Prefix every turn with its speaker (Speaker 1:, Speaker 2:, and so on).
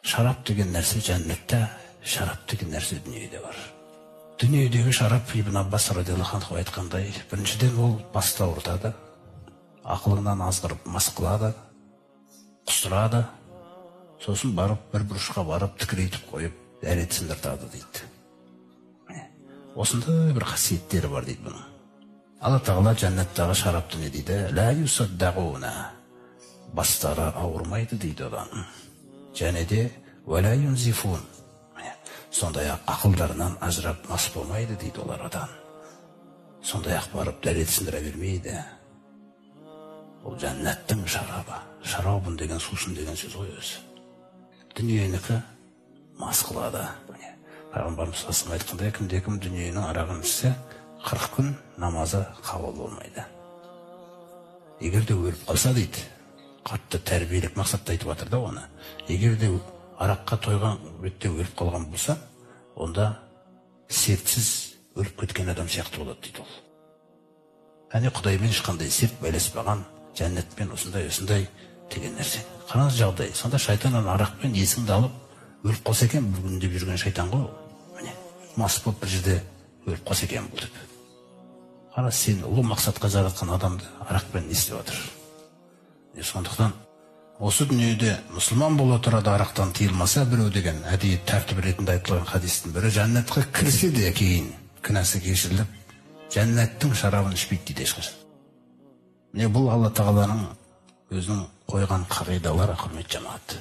Speaker 1: Шарап деген нәрсе жәннатта, шарап деген нәрсе дүниеде бар. Дүниедегі шарап, Ибн Аббас радиаллаху анху айтқандай, біріншіден, ол басты ауыртады, ақылыңнан азғырып мас қылады, құстырады, сосын барып бір бұрышқа барып тікірейтіп қойып дәрет сындыртады дейді. Міне, осындай бір қасиеттері бар дейді бұның. Алла Тағала жәннаттағы шарапты не дейді? Ла юсаддағуна, бастары ауырмайды дейді одан. Және де уәлә юнзифун, сондай ақ ақылдарынан ажырап мас болмайды дейді олар одан. Сондай ақ барып дәрет сындыра бермейді. Бұл жәннаттың шарабы. Шарабын деген сусын деген сөз ғой өзі. Дүниенікі мас қылады. Міне, пайғамбарымыз саллаллаху айтқандай, кімде кім дүниенің арағын ішсе, 40 күн намазы қабыл болмайды. Егер де өліп қалса дейді, қатты тәрбиелік мақсатта айтып жатыр да оны. Егер де араққа тойған бетте өліп қалған болса, онда сертсіз өліп кеткен адам сияқты болады дейді ол. Әне, Құдаймен ешқандай серт байласпаған, жәннатпен осындай осындай деген нәрсе. Қараңыз жағдай. Сонда шайтан ана арақпен есіңді алып өліп қалса екен бір күн деп жүрген шайтан ғой ол. Міне, мас болып бір жерде өліп қалса екен бұл деп. Қара, сен ұлы мақсатқа жаратқан адамды арақпен не істеп жатыр? Сондықтан осы дүниеде мұсылман бола тұра да арақтан тыйылмаса біреу деген әдейі тәртіп ретінде айтылған хадистің бірі, жәннатқа кірсе де кейін күнәсі кешіріліп, жәннаттың шарабын ішпейді дейді ешқашан. Міне, бұл Алла Тағаланың өзінің қойған қағидалары, құрметті жамағат.